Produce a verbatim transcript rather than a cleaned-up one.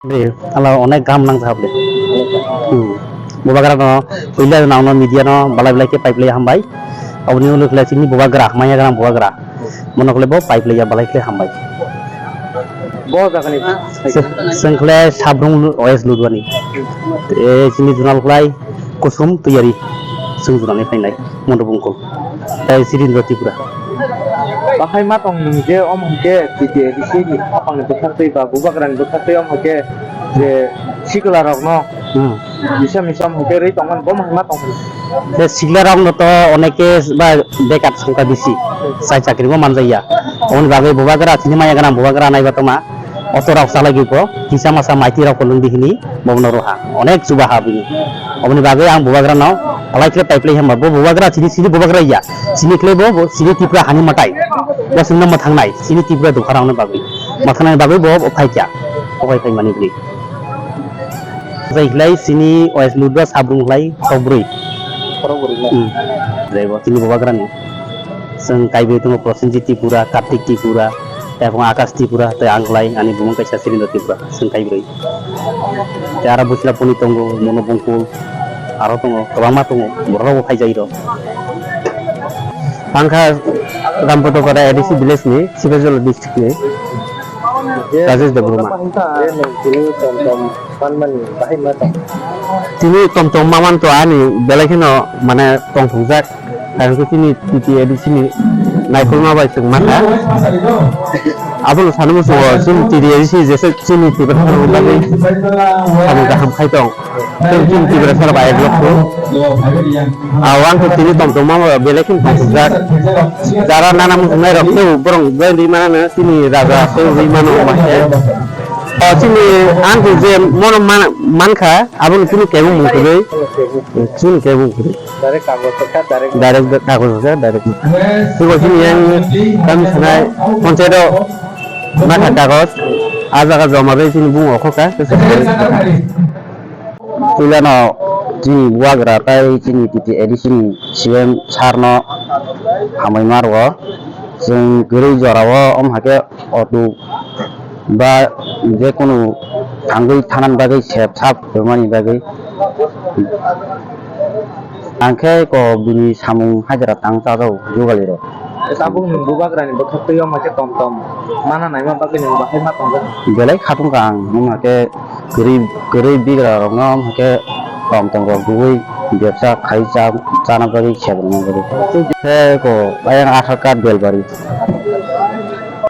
Re, ala onek gam nang jahab le. Hmm. Bubagra no, puila nang no media no, balai balai khe paiplai hambai. Oboni ulo khlai chini bubagra, maya gram bubagra. Mono khlai bo paiplai ya balai khlai hambai. Bo jagani. Sengkhle sabrung lu-, O S Ludwani. E, chini junal khlai kusum tuyari. Sung junani phainai. Mono bungkul. Tai Sirindra Tripura. Bahai ma tong nung je om hake T T A D C ni apang ni bwkhak twi ba bubagra ni bwkhak twi om hake je sikla rok no Hmm. Bisa misa om hake rwi tongmani bo ma tong. Te sikla rok no to oneke ba bekat songkha bisi. Sai chakri bo manjaya. Oboni bagwi bubagra chini maya gana bubagra nai ba tongma. Auto rok salai gwi po, kisa masa maiti rok kolong di hini, bo no roha. Onek chuba ha bini. Oboni bagwi ang bubagra no, palai khe paiplai hamba, bo bubagra chini, chini bubagra ya. Chini khlai bo, bo chini Tripura hani matai. Bo singna mathangnai, chini Tripura dukha rok no bagwi. Mathangnai bagwi bo, bo phai kya. Bo phai phai mani bini. Jai khlai chini O S Ludra sabrung khlai, khorok bwrwi. Khorok bwrwi na? Hmm. Jai bo, chini bubagra ni. Chwng kaibrwi tongo Prosenjit Tripura, Kartik Tripura, tei Akash Tripura, tei ang khlai ani bumung kaisa Sirindra Tripura, chwng kaibrwi. Tei aro bwsla poni tongo, Mono Bongkul, aro tongo, kwbangma tongo, borok rokbo phaijai rw. Ang kha Rampotopara A D C village ni, Sibajala district ni, Rajesh Debbarma. Tini tom tom ma man to ani belai kheno mane tongthokjak. Ang khe chini T T A D C ni naikolma bai chwng mankha. Abono sanwi muchungo chini T T A D C jesa chini Tiprasa rokni bagwi samung kaham khai tong. Tei chini Tiprasa rok bai block kho. Awang khe tini tongtongma belai kheno tongthokjak. Jara nana muchungnai rok khe borok belai rwi mano chini raja khe rwi mano ma khe. O chini ang je mono man-, mankha. Aboni chini kebo mung kwrwi. Chini kebo mung kwrwi. Direct kagoz kha, direct. Direct kagoz kha, direct. Tei bo chini yang kami sanai ponchayat o makha kagoz. A jaga joma bai chini bung okho kha. Puila no chini bubagra tai chini T T A D C ni C M sir no hambai ma rwo. Chwng kwrwi jora o om hakhe auto ba je kunu thangwi thanani bagwi sep sap rwmani bagwi. Ang khe ko bini samung hajra tang chajao jugali rok. Tabuk nwng bubagrani bwkhak twi wng khe tom tom mana naima bagwi nwng bahai ma tongo. Belai khatung kha ang wng khe kwrwi, kwrwi bigra rokno wng khe tom tom rok rwui bebsa khai cha, chana bagwi sep rwna bagwi. Khe ko ayang Aadhaar card Belbari.